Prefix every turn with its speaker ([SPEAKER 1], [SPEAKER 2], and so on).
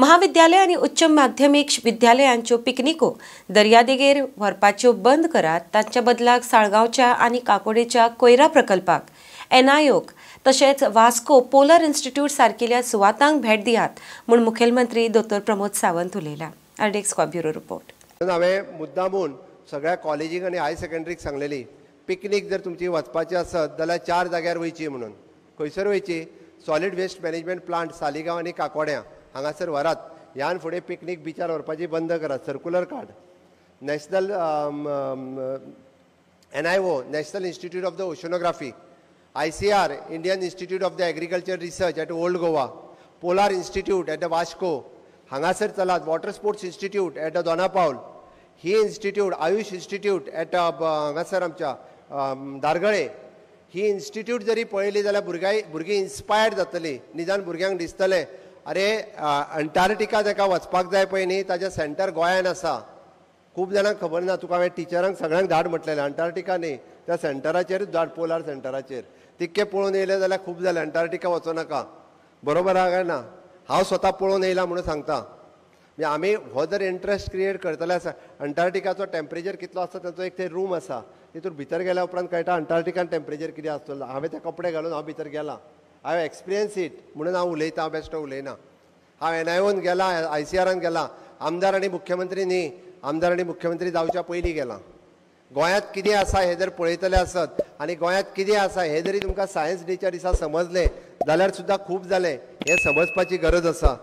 [SPEAKER 1] महाविद्यालय आनी उच्च माध्यमीक विद्यालयांच्यो पिकनिको दर्यादेगेर व्हरपाच्यो बंद करात. तांच्या बदलाक साळगांवच्या आनी काकोडेच्या कोयरा प्रकल्पाक, एनआयओक तशेंच वास्को पोलर इन्स्टिट्यूट सारकिल्या सुवातांक भेट दियात म्हूण मुखेलमंत्री दोतोर प्रमोद सावंत उलयला. RDX bureau report.
[SPEAKER 2] हांवें मुद्दामून सगळ्या कॉलेजीक आनी हायर सेकंडरीक सांगलेली, पिकनीक जर तुमची वचपाची आसत जाल्यार 4 जाग्यार वयची म्हणून. खंयसर वयची? Solid waste management plant Saligao आनी काकोड्यां हांगासर व्हरात. ह्यान फुडें पिकनीक बिचार व्हरपाची बंद करात. सर्कुलर काड. National NIO, National Institute of the Oceanography, ICR, Indian Institute of the Agriculture Research at Old Goa, Polar Institute at the Vasco हांगासर चलात. Water sports institute at the Dona Paula, he institute, Ayush institute at हांगासर आमच्या दारगळे, ही institute जरी पळयली जाल्यार भुरगीं inspired जातली. निदान भुरग्यांक दिसतलें, अरे अंटार्क्टिका ताका वचपाक जाय पळय न्ही, ताजें सेंटर गोंयान आसा. खूब जाणांक खबर ना. तुका हांवें टिचरांक सगळ्यांक धाड म्हटलेलें, अंटार्क्टिका न्ही, त्या सेंटराचेरूच धाड, पोलार सेंटराचेर. तितकें पळोवन येयलें जाल्यार खूब जालें, अंटार्क्टिका वचों नाका. बरोबर आहा काय ना? हांव स्वता पळोवन येयला म्हणून सांगता. म्हणजे आमी हो जर इंट्रस्ट क्रिएट करतले आसा, अंटार्क्टिकाचो टेम्परेचर कितलो आसता, ताचो एक ते रूम आसा, तितून भितर गेल्या उपरांत कळटा अंटार्क्टिकान टेम्परेचर कितें आसतलो. हांवें ते कपडे घालून हांव भितर गेला, हांवें एक्सपिरियन्स it म्हणून हांव उलयतां, हांव बेश्टो उलयना. हांव एनआयओन गेला, आयसीआरान गेला, आमदार आनी मुख्यमंत्री न्ही, आमदार आनी मुख्यमंत्री जावच्या पयलीं गेला. गोंयांत कितें आसा हें जर पळयतले आसत आनी गोंयांत कितें आसा हें जरी तुमकां सायन्स डेच्या दिसा समजलें जाल्यार सुद्दां खूब जालें. हें समजपाची गरज आसा.